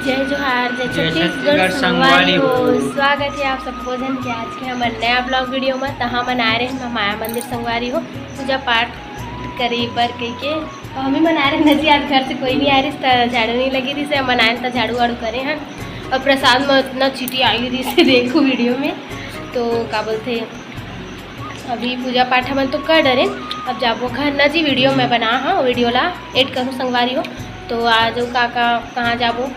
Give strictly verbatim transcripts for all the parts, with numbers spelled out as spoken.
जय जोहार, जय जय छत्तीसगढ़ छत्तीसगढ़ संगवारी संगवारी हो। हो। स्वागत है आप सबको जन के आज के हमर नया ब्लॉग वीडियो में। त हमन आए रहे माया मंदिर संगवारी हो, पूजा पाठ करे बर कह के। और हमें मन आए रहे नजी, आज घर से कोई नहीं आए रहिस, त झाड़ू नहीं लगी रहिस, हमन आए त झाड़ू वाड़ू करे हैं। और प्रसाद में इतना चींटी आई रहिस, देखो वीडियो में। तो का बोलते, अभी पूजा पाठ हमन तो कर डरे, अब जाबो घर नजी। वीडियो में बना, हाँ, वीडियो ला एड करूँ संगवारी हो। तो आज का का कहाँ जाबो,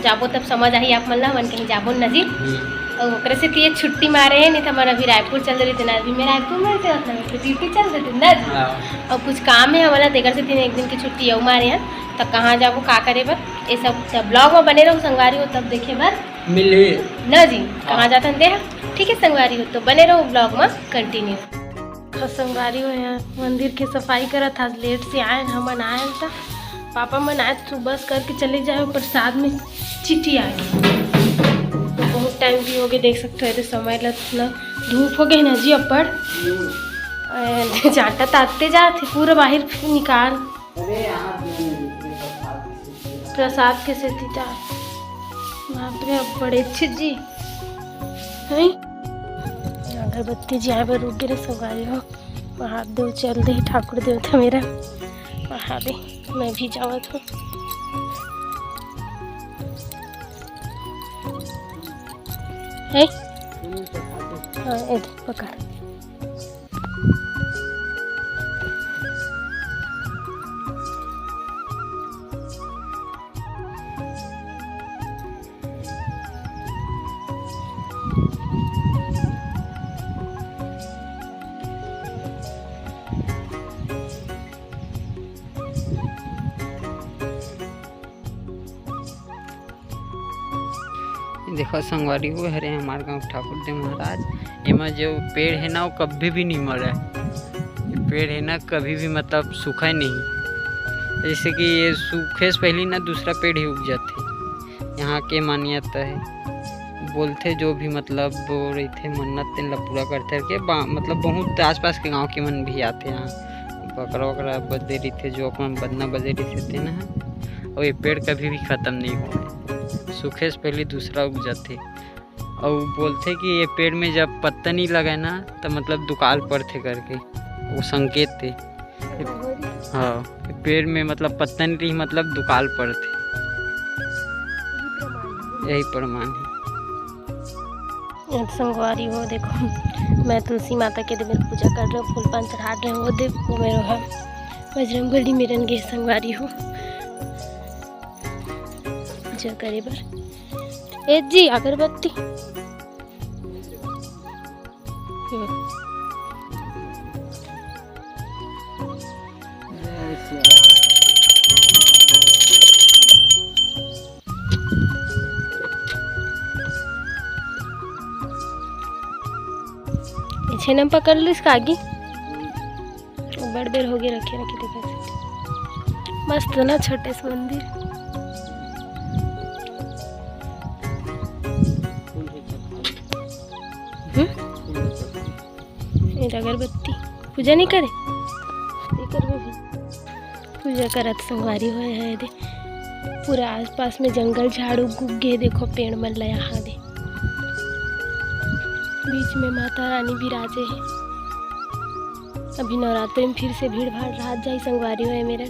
जाबो तब समझ आही आप मन ला, हमन कहीं जाबो नजी। हम्म। और ओकरे से ये छुट्टी मारे है, नहीं तो हमन अभी रायपुर चल देते ना, अभी मैं रायपुर में रहते, मतलब ड्यूटी चल देते ना जी। हाँ। और कुछ काम है हमारा, तेकर से तीन एक दिन की छुट्टी अउ मारे हैं, तब कहाँ जाबो, का करे बर, ये सब तब ब्लॉग में बने रहो संगवारी हो, तब देखे बर मिलही। ना जी, हाँ। कहाँ जाथन दे, ठीक है संगवारी हो, तो बने रहो ब्लॉग में कंटिन्यू। तो संगवारी हो, यहाँ मंदिर के सफाई करत, आज लेट से आए, हमन आए त पापा मन आज सुबह से करके चले जाए, प्रसाद में चींटी आ गई। बहुत टाइम भी हो गए, देख सकते हो, ये तो समय लग ना, धूप हो गए ना जी अब्बड़। अ, जाटा ताते जात है, पूरा बाहर निकाल। प्रसाद के सेती ता। बाप रे, अब बड़े अच्छे जी। हैं? अगरबत्ती जाए बर रुक गे रे संगवारी हो। महादेव चल दे, ठाकुर देवता मेरा। महादेव, मैं भी जावत हूँ। है? हाँ, ए दे, पकड़। देखो संगवारी हो, हरे हमार गांव ठाकुर देव महाराज, एमा जो पेड़ है ना, वो कभी भी नहीं मरे। ये पेड़ है ना, कभी भी मतलब सूखे नहीं, जैसे कि ये सूखे से पहले ना दूसरा पेड़ ही उग जाते। यहाँ के मान्यता है, बोलथे जो भी मतलब वो रहिथे मन्नत, तेन ला पूरा करथे के बा-, मतलब बहुत आसपास के गांव के मन भी आथे यहाँ, बकरा वकरा बदे रहिथे, जो अपन बदना बदे रहिथे तेन ह। और ये पेड़ कभी भी खत्म नहीं होवे, सूखे से पहले दूसरा उग जाथे। और बोलथे कि ये पेड़ में जब पत्ता नहीं लगे ना, तो मतलब दुकाल पड़थे करके, वो संकेत थे। हाँ, पेड़ में मतलब पत्ता नहीं रही, मतलब दुकाल पड़थे। यही प्रमाण है। संगवारी हो, देखो, मैं तुलसी माता के देवे पूजा कर रहे हूँ, फूल पान चढ़ा रहे हूँ, वो दे, वो मेरो है बजरंग बली मेरन गे संगवारी हो पूजा करे बर। ए जी, अगरबत्ती। हम्म। पीछे न पकड़ लिस कागी। बड़ बेर हो गए रखे रखे, देखा मस्त ना छोटे से मंदिर। हम्म? ये अगरबत्ती पूजा नहीं करे, ये करबो भी। पूजा करत संगवारी होए है दे। पूरा आसपास में जंगल झाड़ उग उग गे, देखो पेड़ मन ला यहाँ दे। बीच में माता रानी विराजे है। अभी नवरात्रि में फिर से भीड़ भाड़ रात जाई संगवारी होए मेरे।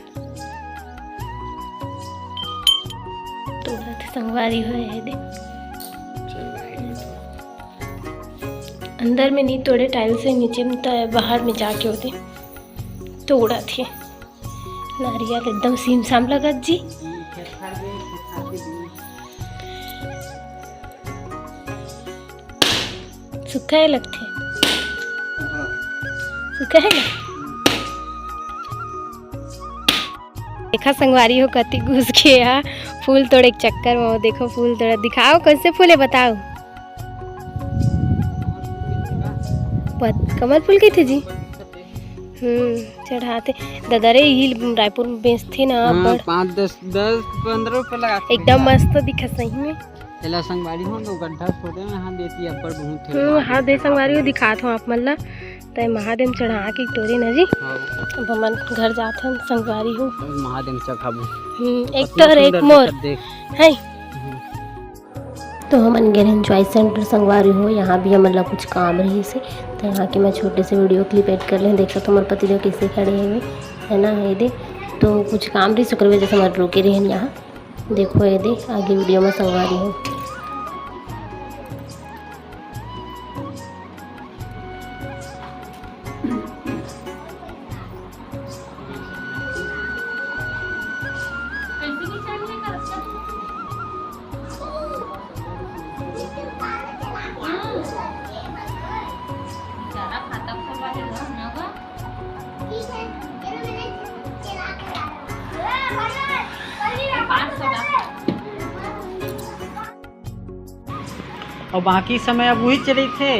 तो संगवारी होए है दे। अंदर में नहीं तोड़े, टाइल्स से नीचे में त-, बाहर में जाके होते तोड़ा थे। नारियल एकदम सीम साम लगत जी। सुखा है लगथे। सुखा है ना? देखा संगवारी हो कति घुस के हा फूल तोड़े के चक्कर में। वो देखो फूल तोड़ा, दिखाओ कैसे फूल है बताओ। पत-, कमल फूल कही थे जी? हम्म, चढ़ाते दादा रे, यही रायपुर में बेचते ना। हाँ, अब्बड़। पाँच, दस, दस, पन्द्रह रुपये लगाते एकदम हैं। मस्त दिखा सही में। एला संगवारी हो तो गड्ढा छोटे में हाथ देती अब्बड़ बहुत है। हम्म, हाथ दे संगवारी हो दिखात हो आप मन ला। तय महादेव चढ़ा के टोरी ना जी। हाँ। अब हमन घर जात हन संगवारी हो। अब महादेव चढ़ाबो। हम्म, एक अतना तो रे, एक सुंदर मोर। देखत देख। है। हम्म। तो हमन गे रहेन चॉइस सेंटर संगवारी हो, यहाँ भी हमन ला कुछ काम रहिस हे, तो यहाँ के मैं छोटे से वीडियो क्लिप ऐड कर लेन। देख सकत हो हमर पति देव कैसे खड़े हवे, है ना, ये दे। तो कुछ काम रहिस, ओकर वजह से हमन रुके रहेन यहाँ। देखो ये दे आगे वीडियो में संगवारी हो। अउ बाकी समय अब उही चलथे।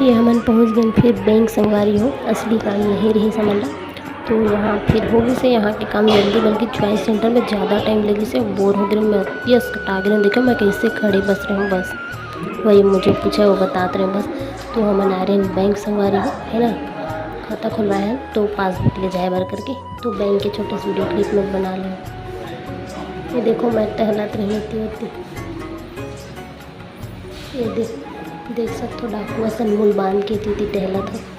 ये हमन पहुँच गेन फिर बैंक संगवारी हो, असली काम यही रहिस हमन ला। तो यहाँ फिर हो गिस हे यहाँ के काम जल्दी, बल्कि चॉइस सेंटर में ज़्यादा टाइम लगिस हे, बोर हो गे रहेन मैं, अति असकटा गे रहेन। देखो मैं कैसे खड़े बस रहे हूँ, बस वही मुझे पूछा, वो बतात रहे हूँ बस। तो हमन आ रहे हैं बैंक संगवारी हो, है ना, खाता खुलवाए हैं तो पासबुक ले जाए बर करके, तो बैंक के छोटे से वीडियो क्लिप में बना लें। ये देखो मैं टहलत रही थी होती। ये देख, देख सकत हो डाकू असन मुड़ बांध के एती ओती टहलत हे।